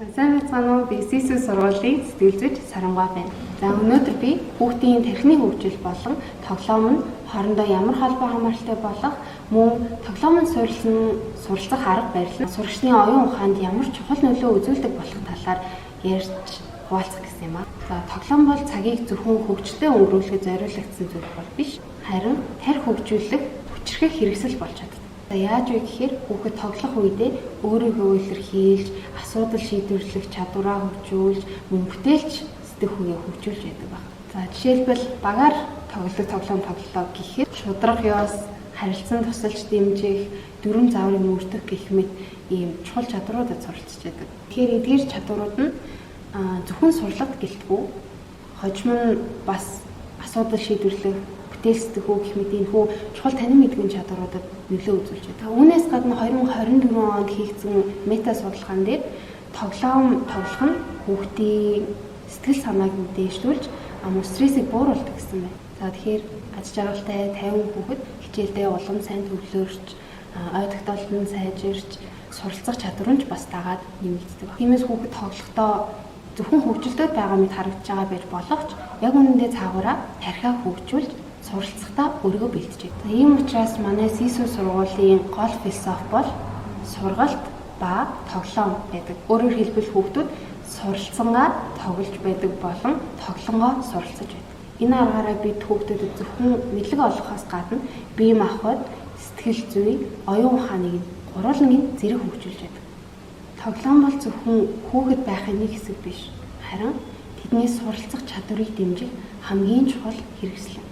Сайн байцгаана уу? Би Сисүү сургуулийн сэтгэл зүйч Сарангуй байна. За, өнөөдөр би хүүхдийн тархины хөгжил болон тоглоом нь хоорондоо ямар холбоо хамааралтай болох, мөн тоглоом нь суурилсан суралцах арга барил нь сурагчны оюун ухаанд ямар чухал нөлөө үзүүлдэг болох талаар ярьж хуваалцах гэсэн юм аа. За, тоглоом бол цагийг зөвхөн хөгжилтэй өнгөрүүлэхэд зориулагдсан зүйл бол биш. Харин тархи хөгжүүлэх, хүчрхэх хэрэгсэл болж чаддаг. За, яаж вэ гэхээр хүүхэд тоглох үедээ өөрийгөө илэрхийлж, асуудал шийдвэрлэх чадвараа хөгжүүлж, мөн бүтээлч сэтгэхүйгээ хөгжүүлж байдаг байна. За, жишээлбэл, багаар тоглодог тоглоом тоглолоо гэхэд шударга ёс, харилцан тусалж дэмжих, дүрэм зааврыг мөрдөх гэх мэт ийм чухал чадваруудад суралцж байдаг. Тэгэхээр эдгээр чадварууд нь зөвхөн сурлагад гэлтгүй, хожим нь бас асуудал шийдвэрлэх, бүтээл сэтгэхүй гэх мэт энэ хүү чухал танин мэдгэн чадваруудад нөлөө үзүүлж байдаг. Үүнээс гадна 2024 онд хийгдсэн мета судалгаан дээр тоглоом тоглох нь хүүхдийн сэтгэл санааг дээшлүүлж, мөн стрессийг бууруулдаг гэсэн байна. За, тэгэхээр аз жаргалтай, 50 хүүхэд хичээлдээ улам сайн төвлөрч, ой тогтоолт нь сайжирч, суралцах чадвар нь ч бас дагаад нэмэгддэг. Тиймээс хүүхэд тоглохдоо зөвхөн хөгжилтэй байгаа мэт харагдаж байгаа байж болох ч яг үнэндээ цаагаараа тархиа хөгжүүлж, суралцахдаа өөрийгөө бэлтэж байдаг. Ийм учраас манай Сисүү сургуулийн гол философи бол сургалт ба тоглоом байдаг. Өөрөөр хэлбэл, хүүхдүүд суралцсангаа тоглож байдаг болон тоглонгоо суралцаж байдаг. Энэ аргаараа бид хүүхдүүдэд зөвхөн мэдлэг олгохоос гадна бие махбод, сэтгэл зүй, оюун ухааныг гурвалныг зэрэг хөгжүүлж байдаг. Тоглоом бол зөвхөн хүүхэд байхын нэг хэсэг биш. Харин тэдний суралцах чадварыг дэмжих хамгийн чухал хэрэгсэл.